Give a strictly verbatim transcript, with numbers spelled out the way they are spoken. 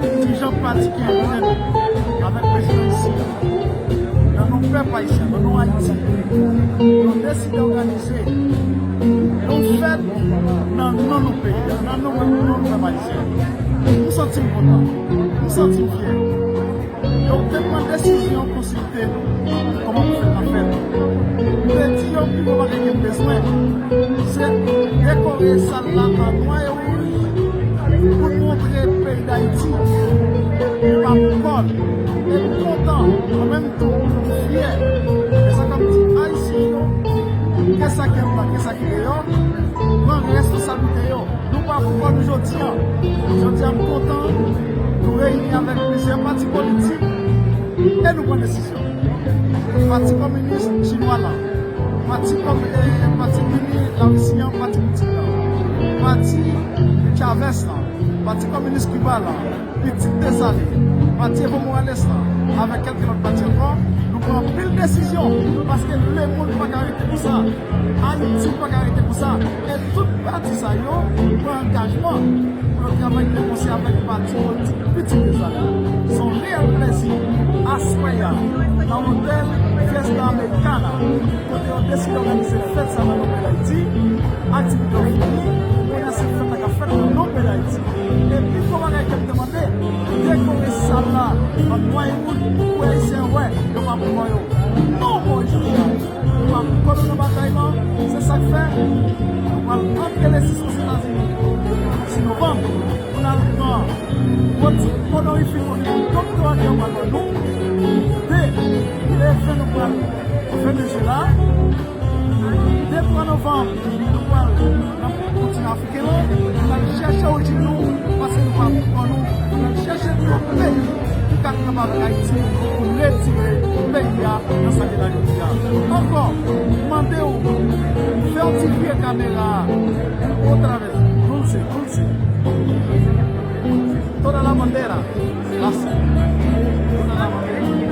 Dirijan pati ki antre avèk prezidan isi, nan non pèp ayisyen, nan non Ayiti, nou deside òganize yon fèt nan non nou peyi a, nan non, non nou pèp ayisyen. M santi m kontan, m santi m fyè. Yo te pran desizyon konsiltan. Te nou, kòman pou fèt la fèt. M te di yo pi gwo bagay ke m bezwen, se dekore sal la an nwa e wouj pou n montre peyi Dayiti li pa pou kò l. E m kontan, an menm tan, m fyè. E sa k ap di Ayisyen yo, ke sa ki anndan, ke sa ki deyò, pran responsablite yo. Nou pa pou kò nou jodi a. Jodi a, m kontan nou reyini avèk plizyè pati politik e nou pran desizyon. Pati Kominis Chinwa la, Pati Komi-, eh, Pati Mini Larisi an, Pati Putin la, Pati Chavez la, Pati Kominis Kiba la, Pitit Desalin, Pati Evo Morales la, avèk kèlke lòt pati ankò, nou pran anpil desizyon, paske lemonn pa ka rete konsa, Ayiti pa ka rete konsa, e tout pati sa yo pran angajman pou yo travay de konsè avèk pati politik Pitit Desalin. Se yon reyèl plèzi aswè a nan otèl Fiesta Americana, kote yo deside òganize fèt sa nan non peyi Dayiti. Aktivite yo fini, kounye a se fèt la k ap fèt nan non peyi Dayiti. E pi gwo bagay ke m te mande, dekore sal la an nwa e wouj pou Ayisyen wè, yo pa pou kò yo. Non, Moyiz Jean Charles, nou pa pou kò nou nan batay lan, se sa k fè nou pral antre le sis Ozetazini, sis novanm, pou n al pran gwo ti onorific doktora ke yo pral ban nou, de le ven nou pral Venezuela, de twa novanm, nou pral nan kontinan afriken an, nou al chèche orijin nou, paske nou pa pou kò nou, nou al chèche yon peyi ki ka kapab Ayiti pou retire peyi a nan sa ke l la jodi a. Ankò, m mande w, fè yon ti vire kamera a, otra vez, dulce, dulce. Toda la bandera, las, toda la bandera.